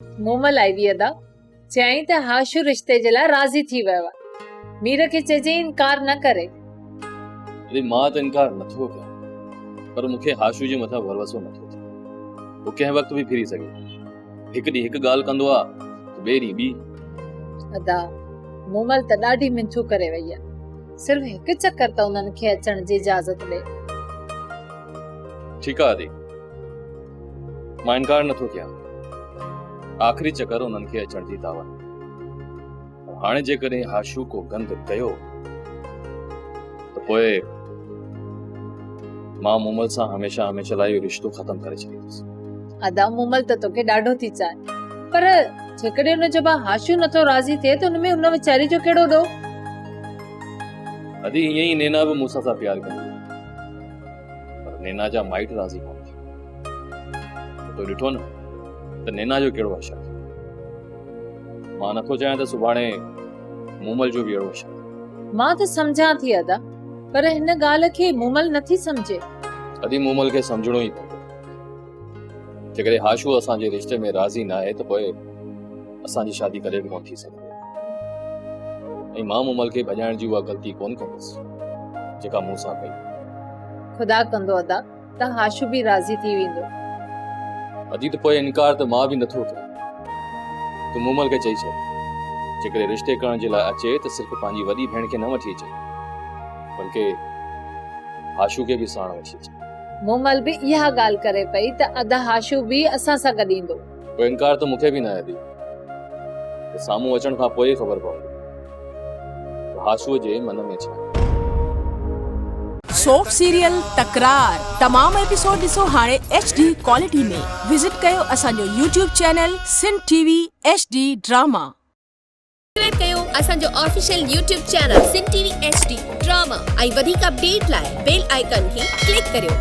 مومل آئي هئي ادا. چيائين ته هاشو رشتي جي لاء راضي ٿي ويو آهي. مير کي چئجئين انڪار نه ڪري. ادي مان ته انڪار نه ٿو ڪيان پر مون کي هاشو جي مٿان ڀروسو نه ٿو ٿئي. هو ڪنهن وقت به ڦري سگهي ٿو. هڪ ڏينهن هڪ ڳالهه ڪندو آ ته ٻئي ڏينهن ٻي. ادا مومل ته ڏاڍي منٿون ڪري وئي آ. صرف هڪ چڪر ته انهن کي اچڻ جي اجازت ڏي. ٺيڪ آ ادي. مان انڪار نٿو ڪيان. آخري چڪر انهن کي اچڻ جي دعوت. پر هاڻي جيڪڏهن هاشو ڪو گند ڪيو ته پوء مان مومل سان هميشه هميشه لاء اهو رشتو ختم ڪري ڇڏيندس. ادا مومل ته توکي ڏاڍو ٿي چاهي پر جيڪڏهن ان جو ڀاء هاشو نٿو راضي ٿئي ته ان ۾ ان ويچاري جو ڪهڙو ڏوهه؟ ادي ائين ئي نينا به مون سان پيار ڪندي هئي. پر نينا جا مائٽ راضي ڪونه ٿيا. تو ڏٺو نه ته نينا جو ڪهڙو حشر ٿيو. مان نٿو چاهيان ته سڀاڻي مومل جو به اهڙو حشر ٿئي. مان ته سمجهان ٿي ادا، پر هن ڳالهه کي مومل نٿي سمجهي. ادي مومل کي سمجهڻو ئي پوندو. جيڪڏهن هاشو اسان جي رشتي ۾ راضي ناهي ته پوء اسان جي شادي ڪڏهن به ڪونه ٿي سگهندي. ۽ مان مومل کي ڀڄائڻ جي اها غلطي ڪونه ڪندس جيڪا مون سان ڪئي. خدا ڪندو ادا ته هاشو به راضي ٿي ويندو. ادي ته پوء انڪار ته مان به نٿو ڪريان. تون مومل کي چئي ڇڏ جيڪڏهن رشتي ڪرڻ جي لاء اچي ته صرف پنهنجي وڏي ڀيڻ کي نه وٺي اچي بلڪه هاشو کي به ساڻ وٺي اچي. مومل به اها ڳالهه ڪري پئي ته ادا هاشو به اسان سان گڏ ايندو. پوء انڪار ته مون کي به ناهي ادي. ته سامهون اچڻ کان پوء ئي خبر پوندي ته هاشوء جي من ۾ ڇا آهي. سوپ سيريل تڪرار تمام ايپيسوڊ ڏسو هاڻي ايڇ ڊي ڪوالٽي ۾ وزٽ ڪيو اسان جو YouTube channel Sindh T V H D drama. Subscribe ڪيو اسان جو official YouTube channel Sindh T V H D drama ۽ وڌيڪ اپڊيٽ لاء بيل آئيڪان کي ڪلڪ ڪريو.